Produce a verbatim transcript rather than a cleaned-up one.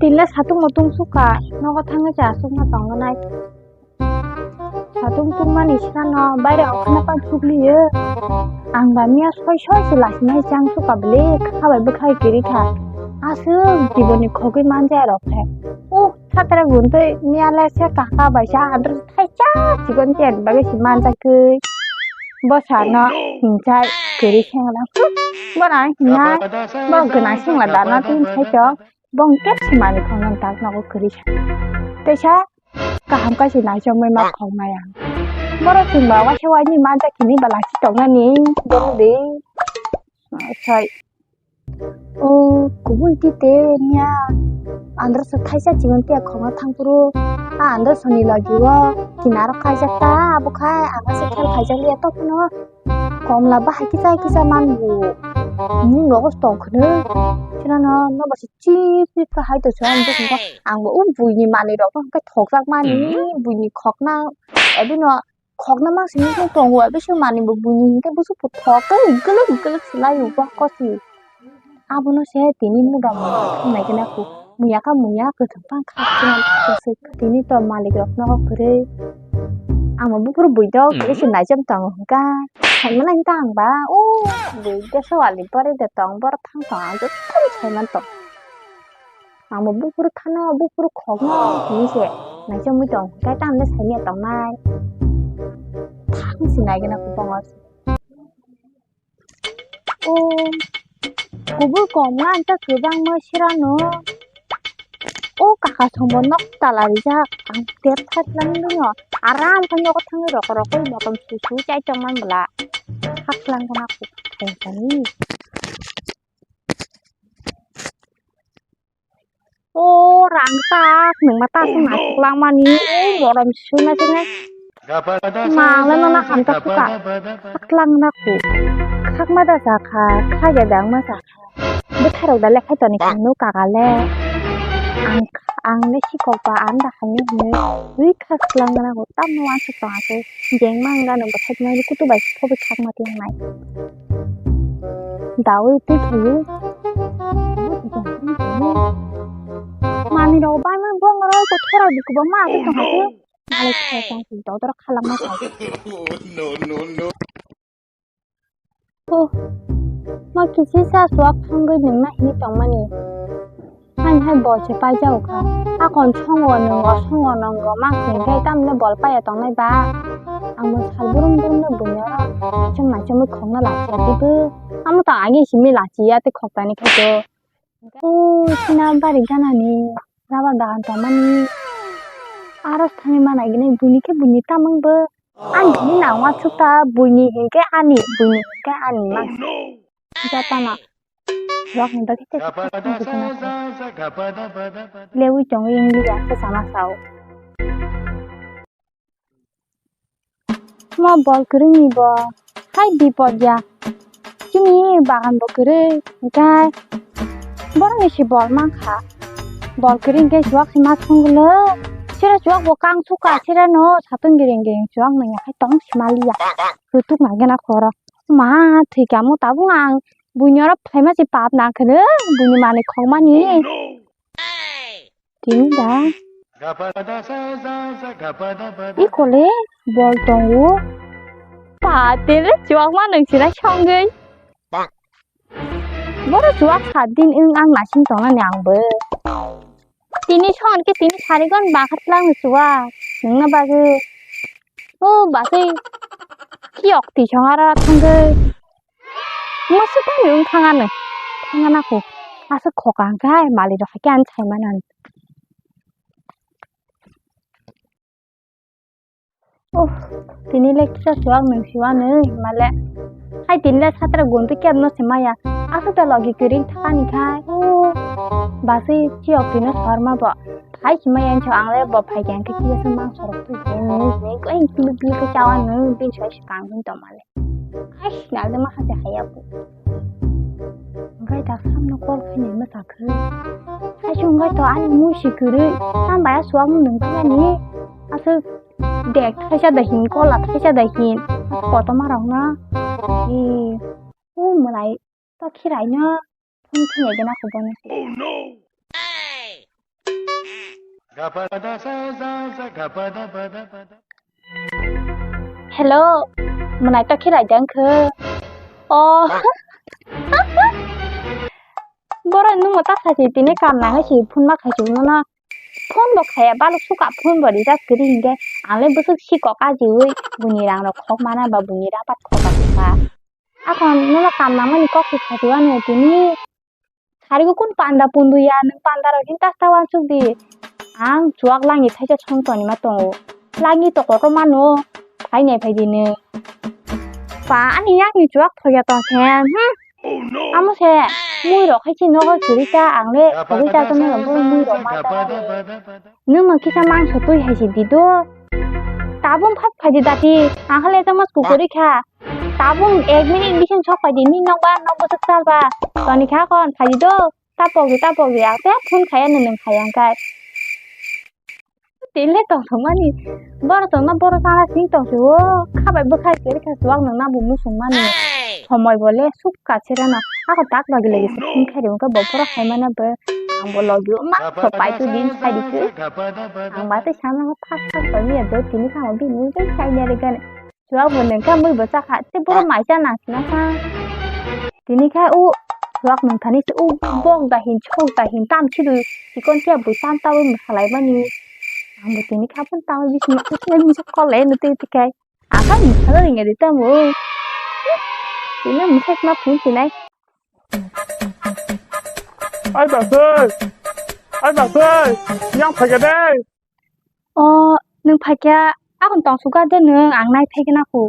Tila satung mutung suka, nogo thangwi cha sukna tongo nai. Satung tungmani sano baire okhana pan sukliyo. Ang ba miya soi soi se lasinai chang suka bele kha bai bwkhai kiri kha. Aswk jiboni khogwi manja rok khe. Uh, thatra guntwi miya le se kaka bai sa andro thaisa chikon chen bagwi se manja kwi. Bo sano hinchai kiri sengla. Bo na hinai, bo gwnang sengla dano tin sai to. Bong kep se mani khongno tak nogo kwrwi sa. Teisa kaham kaisa naichomwi ma khongnai ang. Borok chwng ba waisa waini manja kini ba lachi tongnani borok de. Sai. O kubui ti te niya. Andro sa thaisa chigon tiya khongno thangphuru. A andro soni logi o kinaro khaijak ta abo khai abo se khel khaijak liya topno. Komla bahai kisa kisa mango. Ni nogo tong khwno. Sinano nobo se chip chip khe hai to se ang bwskango. Ang bo o buini manwi rok no hwnkhe thokjak mani buini khokna. Ebino khokna ma simi se tongo ebise mani bo buini hinkhe busu thok khe guluk guluk se lai o kosi. Abono se tini muda muda thumnaikhe na ku muya kha muya kwthwng phang kha tini to malik rok nogo kwrwi. Ang bo buphuru buidok kwrwi se naichom tongo hwnkha. Saimano hwnkha ang ba o buidok se wali pore de tong borok thang tong ang joto saiman tong. Ang bo buphuru thano buphuru khokno hwnwi se naichomwi tong hwnkha tamo saimanya tongnai. Thang se naigwna kubungo. O kubui kom na ang ta kwbangma sirano. O kaka somo nok tala rijak ang tep thai lang bino aram khe nogo thangwi roko rokoi motom su su chai tongman bwla. Hak lang gana kok thai tani. O rang tak nungma tak nung asuk langmani o morom suna suna. Mangla nana hamta suka. Khaklang na ku. Khakma da jakha, khaja dangma jakha. Bwtharok da lekhai toni kanu kaka le. Ang ang le sikok ba ang da hamya hwnwi. Wi khaklang na ku tamno wansuk tong asuk. Jeng mang gano bwthai nai kutu bai phobi khakma tiyangnai. Dawi twi khayu. Mami rok bai man bong rok ko thora di ko ba ma ko tong ko. Malik khe tong si dodor khalak ma ko. Oh, ma kisi sa suak thangwi nungna hini tongmani. Hain hai bol se paijao kha. Akon songo nungo songo nungo ma hingkhe tamle bol paiya tongnai ba. Ang bo sal burum burum no buino. Chum na chumui khokna lachiya twibo. Amo tang agi simi lachiya tei khokta ni khaito. O sina bari gana ni rubber bagan tongmani. Aro thani mana gini buini khe buini tamang bo. Ani hini nangma sukta buini hinkhe ani buini hinkhe ani ma. Jatana. Rok ni bagwi tei lewi tongwi wngya khe sana sao. Mo bol kwrwngni bo hai bipod ya. Chini bagan bo kwrwi, hwnkhe borokni se bol mankha. Bol kwrwi hwnkhe chuwak se ma thwngwlwi. Sira chuwak bo kang sukha, sira no satung giring giring chuwak nangya hai tong se maliya. Kwtuk nangya na khoro. Ma thwikha mo tabuk ang buini oro phaima se pap nangkhe buini manwi khokmani. Tini da. Ikole bol tongo. Pa tele chuak ma nung sina songwi. Boro chuak sat din wng ang nasing tongnani ang bo. Tini son ke tini sarigon bakhat lang chuak. Nungna bagwi. O bagwi. Kiyok ti song ara thangwi. Musu tani wng thangano. Thangana kho. Aswk khoka hwnkhe hai malik rok hai khe ani saimanani. Oh, tini le kisa chuak nung siwanwi male. Hai tini le satra guntu kebno se maya. Aswk ta logi kwrwi thani khai. Oh, basi chiyok tino sorma bo. Hai sima yang cho ang le bo phai khe ang khe kisa mang sorok tu je ni ni ko ang kili kili ke chawa nung bin sai kang hin to male. Ai, nalde ma hase haya bu. Hwnkhe ta samno call khainai ma sakhe. Ai, chwng bai to ani mui si kwrwi. Tam baya suak nung phani. Aswk dek thaisa da hin, call a thaisa da hin. Koto ma rok na. Ee, o mwlai to khirai no. Phone khainai gana kho bono se. Oh no! Hello, mwnai ta khirai dang khe. Oh. Borok nwng ta sachi tini kam nang si phone ma khai si no na. Phone bo khaya baluk suka phone bo recharge kwrwi hinkhe ang le bwswk si kok ajiwi buini rang rok khok mana ba buini rang pat khok kha. Akhon nono kam nangmani kok se sachi wano tini. Kharigo kun panda pundu ya, nwng panda rok hinta ta wansuk di. Ang chuak langi thaisa song toni ma tongo. Langi to kotor mano, phai nai phai di nwng. Pa ani yakni chuak thokya tong khe, hmm. Amo se, mui rok hai se nogo churi ta, ang le thogwi ta tongmani rok bo mui rok ma ta. Nwng ma kisa mangso twi hai se di do. Tabung phat phai di dati, ang le tamo kukuri kha. Tabung ek minute bising sok pai di, ni nokbar nok bwswk salba. Toni kha kon phai di do. Tapok di, tapok di, ang te phone khaya no nwng khaya ang kai. Tile tong thok mani. Boro tong na boro tala sing tong si o. Khabai bwkhai kiri kha suak nwng na bu musung mani. Somoi bo le suk ka chira no. Ako tak lagi lagi se phone khai ri wngkha bo boro khai mana bo. Ang bo logi o ma so pai tu din sai di khe. Ang ba te sana ho thak thak pai mi ya do tini kha mo bini ujai sai ya re gane. Chuak bo nwng kha mui bo chakha, tei borok mai cha nang sina kha. Tini kha o chuak nwng thani se o bok da hin, chok da hin, tam khidu chikon khe bui tam taui mwsalai mani. Ang bo tini kha phun taui bising ma khe misa kol lai no tei tei kai. Ang kha mwsala ringya di tamo. Tini mwsa sima phun sinai. Ai basai, ai basai, yang phai khe dei. O, nwng phaikya, akon tong suka de nwng, ang nai phaikhe na khu.